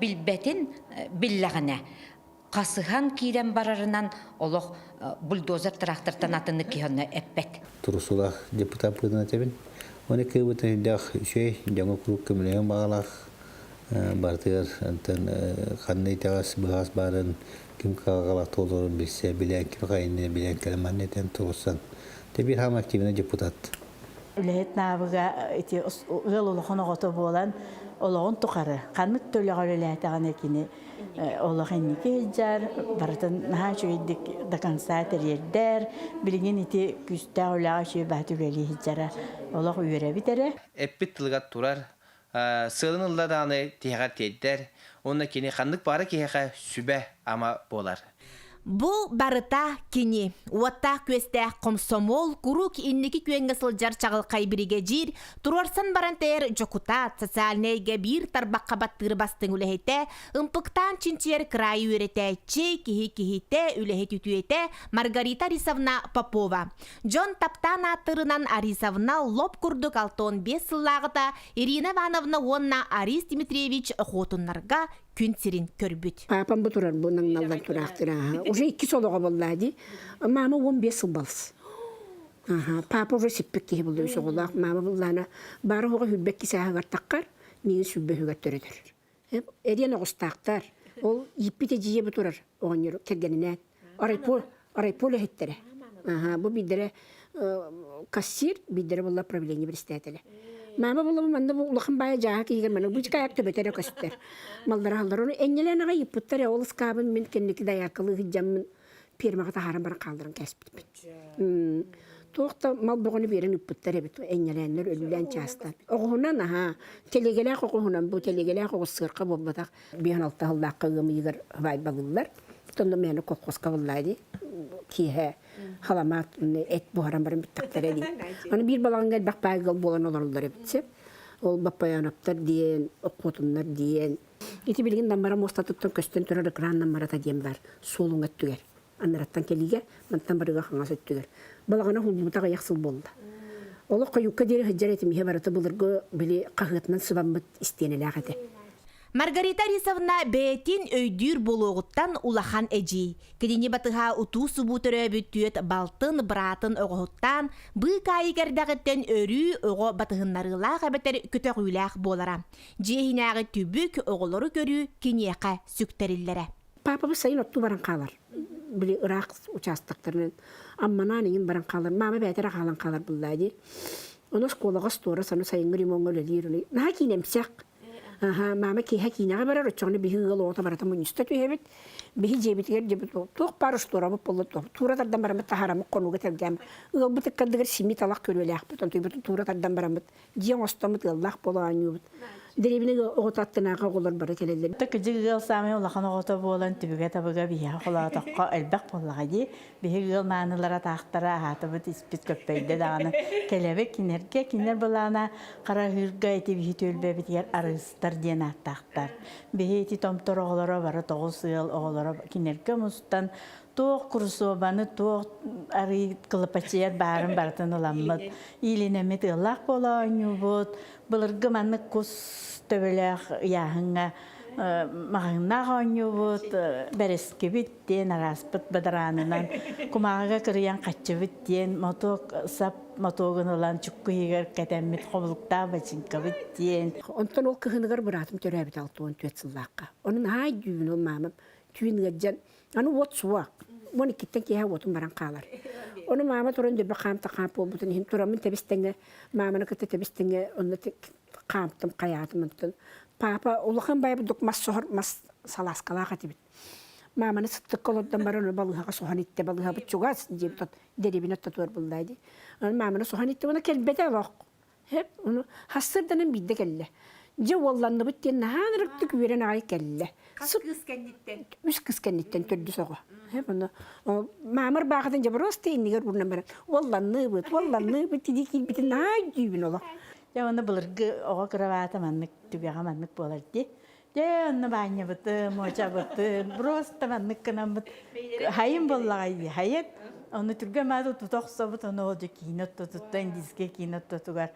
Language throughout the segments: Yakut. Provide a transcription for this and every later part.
билбэтин биллэҕинэ, хасыһан киирэн барарынан олох бульдозер трактортан атыннык киһи онно эппэт. Турусулаах депутат быһыытынан этэбин. Оны кыыбытын өйдөөх үчүгэй, дьоҥҥо куруук көмөлөһүөн баҕалаах барытыгар онтон ханна итэҕэс быһаас баарын ким кыһалҕалаах туоларын билсэ, билэн, ким хайынны билэн кэлэн манна этэн турусан. Те биир хаама активный депутат. Үлэһит наабыга ити ыал улахан оҕото буолан олоҕун тухары ханнык да үлэҕэ үлэлээтэҕинэ кини олох инники сылдьар, барытын наһаа үчүгэйдик до конца тэрийэрдэр. Билигин ити күүстээх үлэҕэ үчүгэй баһа үлэлии сылдьара олох үөрэбит эрэ. Эппит тылыгар турар, сыалын ылла даҕаны тиһэҕэр тиэрдэр уонна кини ханнык баара киһиэхэ сүбэ-ама буолар. Бу барыта кини. Уоттаах-күөстээх комсомол, куруук инники күөҥҥэ сылдьар чаҕылхай биригэдьиир, туруорсан баран тэйэр дьокутаат, социальнай эйгэ биир тарбахха баттыыр бастыҥ үлэһитэ, ымпыктаан чинчийэр кыраайы үөрэтээччи, киһи киһитэ, үлэһит үтүөтэ Маргарита Арисовна Попова. Дьон таптаан ааттыырынан Арисовна лоп курдук 65 сыллааҕыта Ирина Ивановна уонна Арис Дмитриевич Охотуннарга күн сирин көрбүт. Папам бу турар бу наҥналлан тураахтыр Уже икки солоҕо буоллаа дии. Мама 15 сыл балыс. Аха, папа уже сиппит киһи булду үс оҕолоох. Мама буллаана бары оҕо хүрбэт кисээһигэр таххар, миигин сүлбөһүгэр төрөтөр. Эриэн оҕустаахтар. Ол ииппит эдьиийэ бу турар оҕонньор кэргэнинээн. Райпо, райпо үлэһиттэрэ. Аха, бу биирдэрэ кассир, биирдэрэ буолла правление председателэ. Мама буолла манна бу улахан баайа дьааһа киһигэр манна бу кайак төбөтө эрэ көстөр. Маллара халлар ону энньэлээн аҕай ыппыттар ол ыскаабын мин кэнники дайааркалыы сылдьаммын фермаҕа таһааран баран хаалларан кээспиппит. Туох да мал бөҕөнү биэрэн ыппыттар эбит энньэлээннэр өлүүлээн чаастан. Оҕуһунан аһаа тэлигэлээх оҕуһунан бу тэлигэлээх оҕус сыарка буолбатах биэһэн алта сыллаахха ыам ыйыгар баайбалыыллар. Онно мээнэ колхозка буллаа дии. Киэһэ халамаат эт буһаран баран бүттэхтэрэ дии. Аны биир балаҕаҥҥа элбэх баай ыал буолан олороллор эбит сөп. Ол Баппайаноптар диэн, Оккуотуннар диэн. Ити билигин Наммара муостатыттан көстөн турар экран Наммарата диэн бар суолуҥ өттүгэр. Анараттан кэлиигэ, мантан барыга хаҥас өттүгэр. Балаҕана уһуллубута аҕыйах сыл буолла. Олох хойукка диэри сылдьар этим иһэ барыта былыргы били хаһыатынан сыбаммыт истиэнэлээх этэ. Маргарита Арисовна бэйэтин өйдүүр буолуоҕуттан улахан эдьиий. Кинини батыһа утуу-субуу төрөөбүт түөт балтын, быраатын оҕоһуттаан, быыкаайык эрдэҕиттэн өрүү оҕо батыһыннарыылаах эбэтэр көтөҕүүлээх буолара. Дьиэ иһинээҕи түбүк, оҕолору көрүү киниэхэ сүктэриллэрэ. Папабыт сайын оттуу баран хаалар. Били ыраах участоктарынан Амманаан иҥин баран хаалар. Мама бэйэтэ эрэ хаалан хаалар буллаа дии. Ону оскуолаҕа остуора саны сайыҥҥы ремоҥҥа үлэлиир. Наһаа киинэмсэх. Аха, мама киэһэ киинэҕэ барар, оччоҕуна биһи ыал оҕото барыта мунньуста түһэбит. Биһи дьиэбитигэр дьиэбит туох баар устуорабыт буолла туура тардан бараммыт таһаараммыт хонууга тэлгээн ыалбыт ыккардыгар симии талах күрүөлээхпит, онтуйбутун туура тардан бараммыт дьиэ оҥостоммут ыаллаах буола оонньуубут. Дэриэбинэ оҕото аттынааҕы оҕолор бары кэлэллэр. Кыдьык ыал саамай улахан оҕото буолан түбүгэ-табыга биһиэхэ холоотоххо элбэх буоллаҕа дии. Биһиги ыал маанылара таахтара аһаатыбыт испит көппөйдө даҕаны кэлэбит кинилэргэ кинилэр былаана Хараһыырга ити биһи түөлбэбитигэр арыыстар диэн ааттаахтар. Биһи ити томтор оҕолоро бары тоҕус ыал оҕолоро кинилэргэ мустан туох курусуобаны туох арыы кылапачыйар баарын барытын ыламмыт иилинэммит ыаллаах буола оонньуубут былыргы маннык кус төбөлөөх ыйааһыҥҥа маҕаһыыннаах оонньуубут бэрэскибит диэн арааспыт бадараанынан кумааҕыга кырыйан хаччыбыт диэн мотуок сап мотуогун ылан чукку иһигэр кэтэммит хобулуктаах бачыыҥкабыт диэн. Онтон ол кыһыныгар быраатым төрөөбүтэ 64 сыллаахха. Онон наһаа өйдүүбүн ол маамам түүн ыалдьан аны уот суох. Уон иккиттэн киэһэ уотум баран хаалар. Ону маама туран дьөрбө хаамта хаамп буолбутун иһин тураммын тэбис-тэҥҥэ мааманы кытта тэбис-тэҥҥэ онно хаамтым хайаатым онтон папа улахан байбыт мас соһор мас салааскалаах этибит. Мааманы сыттыкка олордон баран балыыһаҕа соһон иттэ балыыһабыт чугас диэбит дэриэбинэ оттотугар буллаа дии. Аны мааманы соһон иттэ уонна кэлбэтэ олох. Хэп ону хассырданан биирдэ кэллэ. Дьэ уолланныбыт диэн наһаа ынырыктык үөрэн аҕай кэллэ. Хас кыыс кэнниттэн? Үс кыыс кэнниттэн төрдүс оҕо. Хэп ону маамар баахытын дьэ просто иннигэр уурунан баран уолланныбыт, уолланныбыт дии киирбитин наһаа өйдүүбүн олох. Дьэ уонна былыргы оҕо кырабаата маннык түгэҕэ маннык буолар дии. Дьэ онно баанньабытын, муочабытын, просто маннык гынаммыт хайын буоллаҕай дии, хайын. Ону түргэн мааты тута охсобут, ону ол дьэ киинэ оттотуттан, индийскэй киинэ оттотугар.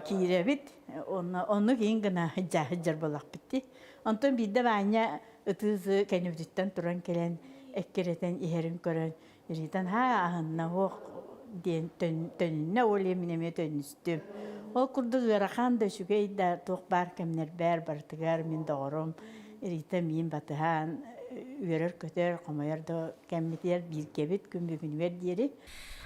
Киирэбит, онно оннук иин гына сылдьар буоллахпыт дии. Онтон биирдэ Ваня ытыы-ытыы кэннибититтэн туран кэлэн эккирэтэн иһэрин көрөн, Ритан һаа аһынна уох диэн төнүннэ, ол иһин мин эмиэ төннүстүм. Ол курдук ыарахан да үчүгэй да туох баар кэмнэрбэр барытыгар мин доҕорум Рита миин батыһан үөрэр-көтөр, хомойор да кэммитигэр бииргэбит күн бүгүнүгэр диэри.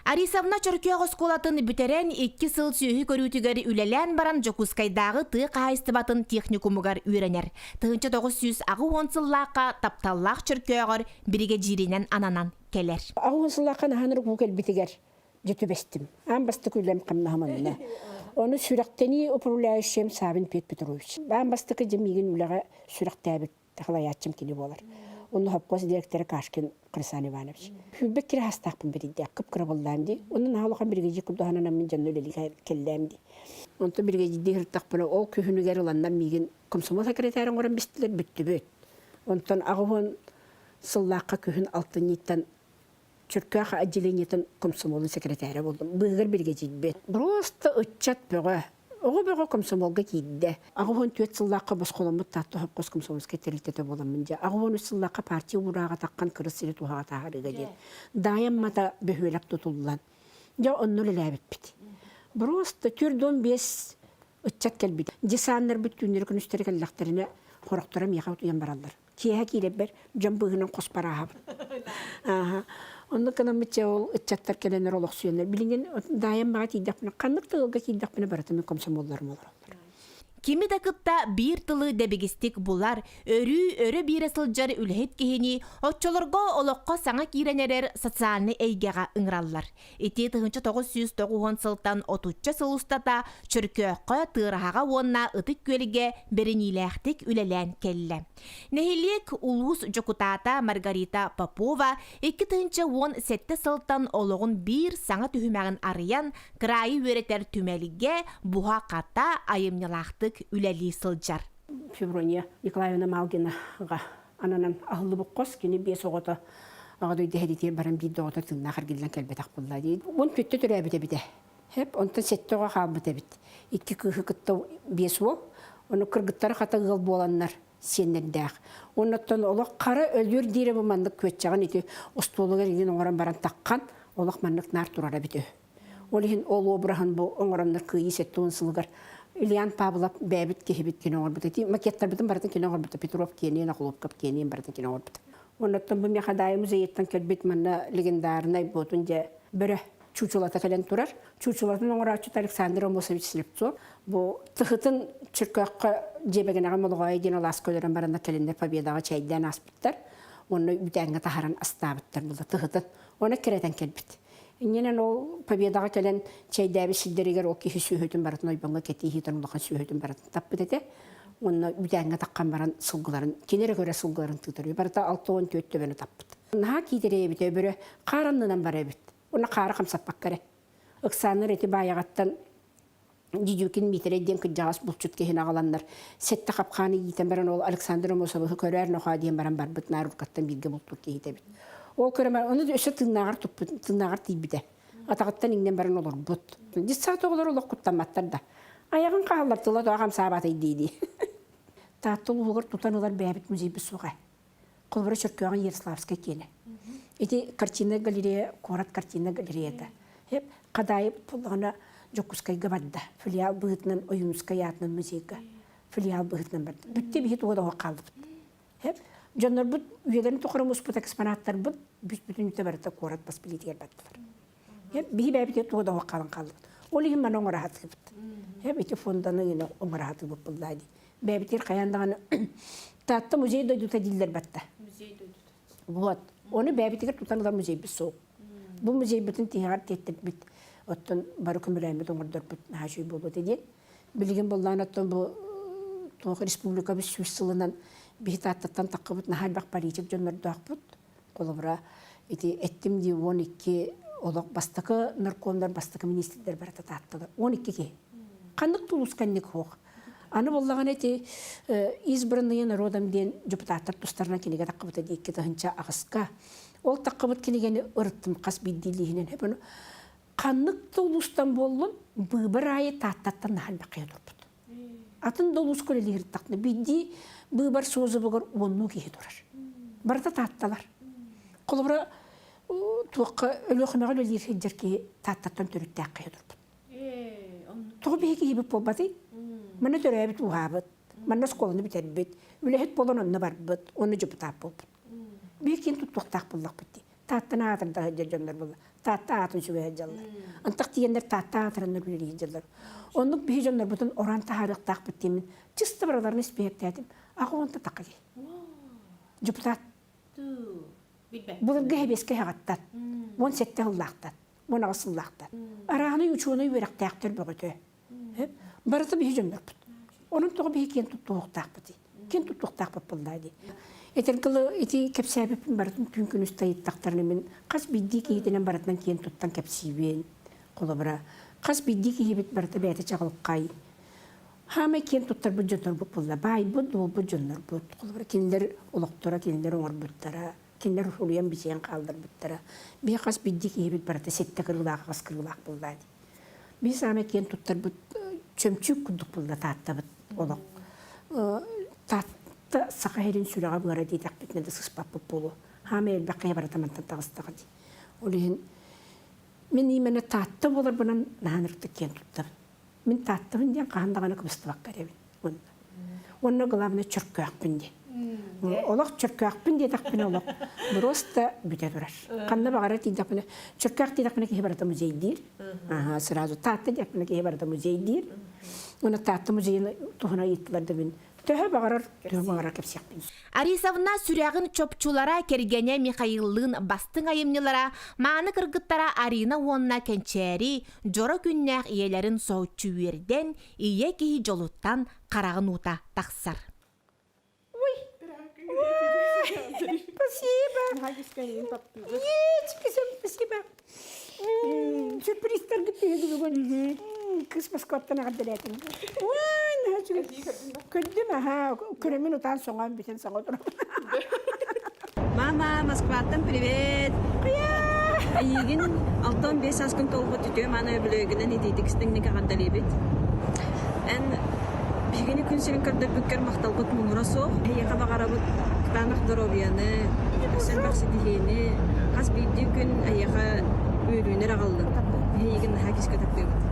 Арисовна Чөркөөх оскуолатын бүтэрэн, икки сыл сүөһү көрүүтүгэр үлэлээн баран Дьокуускайдааҕы тыа хаһаайыстыбатын техникумугар үөрэнэр. 1980 сыллаахха тапталлаах Чөркөөҕөр биригэдьииринэн ананан кэлэр. 80 сыллаахха наһааныр уу кэлбитигэр дьэ түбэстим. Аан бастакы үлэм хамнаһым онно. Ону сүрэхтэнии управляющайым Савин Петр Петрович. Аан бастакы дьэ миигин үлэҕэ сүрэхтээбит халайааччым кини буолар. Онно хопкуос директора Кашкин Хрисан Иванович. Хүлбэт кире хастаахпын биридде, кып-кыра боллаам дии. Онно наһаа улахан биригэдьиир курдуһанан мин дьонно үлэлии кэллээм дии. Онтон биригэдьиирдии сырыттахпына ол күһүнүгэр ыланнар миигин комсомол секретарь оҥорон бистилэр бүттүбүт. Онтон 80 сыллаахха күһүн алтынньыттан Чөркөөх отделениетын комсомолун секретаря буоллум. Быыһыгар биригэдьиирбит. Просто ыччат бөҕө. Оҕо бөҕө комсомолга киирдэ. 84 сыллаахха босхоломмут Таатта Хопкос комсомольскай тэрилтэтэ буоламмын дьэ. 83 сыллаахха партия уурааҕа таххан кырыс сири туһаҕа таһаарыыга диэн. Даайам мата бөһүөлэк тутуллан. Дьэ онно үлэлээбиппит. Просто 45 ыччат кэлбит. Десаннарбыт түүннэри күнүстэри кэллэхтэринэ хорохторо миэхэ утуйан бараллар. Киэһэ киирэрбэр дьон быыһынан хоспор ааһабын. Ааһа. Оннук гынаммыт дьэ ол ыччаттар кэлэннэр олохсуйаннар. Билигин даайам баҕа тиийдэхпинэ, ханнык да ыалга киирдэхпинэ барыта мин комсомолларым олороллор. Кими да кытта биир тылы дэбигистик булар, өрүү өрө биэрэ сылдьар үлэһит киһини оччолорго олоххо саҥа киирэн эрэр социальнай эйгэҕэ ыҥыраллар. Ити 1990 сылтан отучча сыл устата Чөркөөххө, Тыараһаҕа уонна Ытык Күөлгэ бэриниилээхтик үлэлээн кэллэ. Нэһилиэк улуус дьокутаата Маргарита Попова 2017 сылтан олоҕун биир саҥа түһүмэҕин арыйан, кыраайы үөрэтэр түмэлгэ буһа-хата айымньылаахтык үлэлии сылдьар. Феврония Николаевна Малгинаҕа ананан аһыллыбыт хос кини биэс оҕото аҕа дойду сэриитигэр баран биир да оҕото тыыннаах эргиллэн кэлбэтэх буолла дии. Уон түттэ төрөөбүт эбитэ. Хэп, онтон сэттэ оҕо хаалбыт эбит. Икки кыыһы кытта биэс уол. Ону кыргыттара хата ыал буоланнар сиэннэрдээх. Оннуттан олох хара өлүөр диирэ бу маннык күөччэҕин ити остуолугар иҥин оҥорон баран таххан олох маннык наар турара эбит үһү. Ол иһин ол обраһын бу оҥороннор Кыайыы 70 сылыгар Ильян Павлов бэйэбит киһибит кини оҥорбута. Ити макеттарбытын барытын кини оҥорбута. Петров киэниин, Охлопков киэниин барытын кини оҥорбута. Оннуттан бу миэхэ Даайа музейыттан кэлбит манна легендарнай буотун дьэ бөрө чуучулата кэлэн турар. Чуучулатын оҥорооччута Александр Амосович Слепцов. Бу тыһытын Чөркөөххө дьиэбэгэнэҕэ Молоҕоойо диэн алааска өлөрөн баранна кэлиннэр Победаҕа чэйдээн ааспыттар. Онно үүтээҥҥэ таһаран астаабыттар була тыһытын. Оны кирэтэн кэлбит. Иннинэн ол Победаҕа кэлэн чэйдээбит сирдэригэр ол киһи сүөһүтүн барытын ойбоҥҥо кэтии иһитэн улахан сүөһүтүн барытын таппыт этэ. Уонна үүтээҥҥэ таххан баран сылгыларын, кини эрэ көрө сылгыларын тыытар. Барыта 64 төбөнү таппыт. Наһаа киитэрэй эбитэ бөрө хаар аннынан бар эбит. Уонна хаары хамсаппакка эрэ. Ыксааннар эти баайаҕаттан Дидюкин Миитэрэй диэн кырдьаҕас булчут киһини аҕаланнар сэттэ хапхааны иитэн баран ол Александр Амосовыһы көрөөр нохоо диэн баран барбыт нааруккаттан бииргэ булпут киһитэ эбит. Ол көрөн баран ону өссө тыыннааҕар туппут тыыннааҕар тиийбитэ. Атаҕыттан иҥнэн баран олорбут. Детсад оҕолоро олох куттамматтар да. Айаҕын хааллар тыла тоҕо хамсаабатай дии-дии. Таатта улууһугар тутан ылар бэйэбит музейбыт суоҕа. Холобура Чөркөөҕүн Ярославскай киэнэ. Ити картина галерея, куорат картина галереята. Хадаайы буоллаҕына Дьокуускайга барда. Филиал быһыытынан Ойуунускай аатынан музейга филиал быһыытынан барда. Бүттэ биһи туга да оһох хааллыбыт. Дьоннорбут үйэлэрин тухары муспут экспонаттарбыт бүс-бүтүннүүтэ барыта куорат бас билиитигэр бардылар. Биһи бэйэбитигэр туга да оһох хаалан хааллыбыт. Ол иһин маны оҥоро сатыыбыт. Ити фонданы оҥоро сатыыбыт буоллаа дии. Бэйэбитигэр хайаан даҕаны Таатта музей дойдута дииллэр батта. Музей дойдута. Вот. Ону бэйэбитигэр тутан ылар музейбит суох. Бу музейбытын тиһэҕэр тиэттэрбит, оттон бары көмөлөөммүт оҥордорбут наһаа үчүгэй буолуо этэ диэн. Билигин буоллаан оттон бу туох республикабыт сүүс сылынан биһи Тааттаттан таххыбыт наһаа элбэх политик дьоннордоохпут. Холобура, ити эттим дии 12 олох бастакы наркомнар, бастакы министрдэр барыта Таатталар. 12 киһи. Ханнык тулусканник суох. Аны буоллаҕына ити избранные народом диэн депутаттар тустарынан кинигэ таххыбыта дии 2008-ка. Ол таххыбыт кинигэни ырыттым хас биирдиилииһинэн. Ханнык да улуустан буоллун, быыбар аайы Тааттаттан наһаа элбэх киһи турбут. Атын да улууска үлэлиир биирдии быыбар суозубугар уоннуу киһи турар. Барыта Таатталар. Холобура, туохха Өлүөхүмэҕэ үлэлиир сылдьар киһи Тааттаттан төрүттээх киһи турбут. Тоҕо биһиги киһибит буолбатый? Манна төрөөбүт ууһаабыт, манна оскуоланы бүтэрбит, үлэһит буолан онно барбыт, онно дьокутаат буолбут. Биир киин туттуохтаах буоллахпыт дии. Тааттан аатырда сылдьар дьоннор буолла. Таатта аатын сүгэ сылдьаллар. Антах тиийэннэр Таатта аатыраннар үлэлии сылдьаллар. Оннук биһи дьоннорбутун ороон таһаарыахтаахпыт диэммин чисто барыларын испииһэктээтим. Аҕа уонта тақа дии. Депутат. Былыргы хэбиэскэ хаҕаттан. 17 сыллаахтан. 18 сыллаахтан. Арааһынай учуонай үөрэхтээхтэр бөҕөтө. Барыта биһи дьоннорбут. Онон тоҕо биһи киэн туттуохтаахпытый? Киэн туттуохтаахпыт буоллаа дии. Этэргылы ити кэпсээбиппин барытын түүн күнүс тайыттахтарына мин хас биирдии киһитинэн барытынан киэн туттан кэпсиибин. Холобура, хас биирдии киһибит барыта бэйэтэ чаҕылхай. Хаамай киэн туттарбыт дьоннорбут буолла. Баайбыт, дуолбут дьоннорбут. Холобура, кинилэр олохторо, кинилэр оҥорбуттара, кинилэр уруйан-бичийэн хаалларбыттара. Биһи хас биирдии киһибит барыта сэттэ кырыылаах, аҕыс кырыылаах буоллаа дии. Биир саамай киэн туттарбыт чөмчүүк курдук буолла Тааттабыт олох. Таатта саха сирин сүрэҕэ быара диэтэхпитинэ да сыспаппыт буолуо. Хаамай элбэх киһи барыта мантан таҕыстаҕа дии. Ол иһин мин именно Таатта буоларбынан наһаа ынырыктык киэн туттабын. Мин Тааттабын диэн хаһан даҕаны кыбыстыбакка эрэбин. Уонна главное чөркөөхпүн диэн. Олох чөркөөхпүн диэтэхпинэ олох просто бүтэ турар. Ханна баҕарар тиийдэхпинэ чөркөөх диэтэхпинэ киһи барыта музейдиир. Аха, сразу Таатта диэтэхпинэ киһи барыта музейдиир. Уонна Таатта музейын туһунан ыйыттылар да мин төһө баҕарар төһө баҕарар кэпсиэхпин. Арисовна сүрэҕин чопчулара кэргэнэ Михаиллыын бастыҥ айымньылара мааны кыргыттара Арина уонна Кэнчээри дьоро күннээх ийэлэрин соһуччу үөрдэн ийэ киһи дьолуттан хараҕын уута тахсар. Ой! Спасибо! Спасибо! Сюрпризтаргыт түһүгү бүгүн. Кыс Москваттан эҕэрдэлээтим. Ой, наһаа үчүгэй. Көрдүм, аха, көрөммүн утаан соҥоон бүтэн саҥа олоробун. Мама, Москваттан привет! Эйигин 65 сааскын туолбут үтүө мааны өбүлүөйгүнэн итиитик истиҥник эҕэрдэлиибит. Эн биһигини күн сирин көрдөрбүккэр махталбыт муҥура суох. Эйиэхэ баҕарабыт кытаанах доруобуйаны, өссө элбэх ситиһиини, хас биирдии күн эйиэхэ үөрүүнү эрэ аҕаллын. Эйигин наһаа күүскэ таптыыбыт.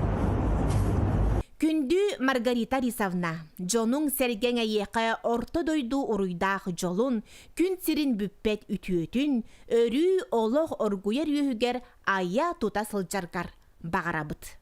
Күндү Маргарита Рисовна, дьонуҥ-сэргэҥ эйиэхэ орто дойду уруйдаах дьолун, күн сирин бүппэт үтүөтүн, өрүү олох оргуйар үөһүгэр айа-тута сылдьаргар баҕарабыт.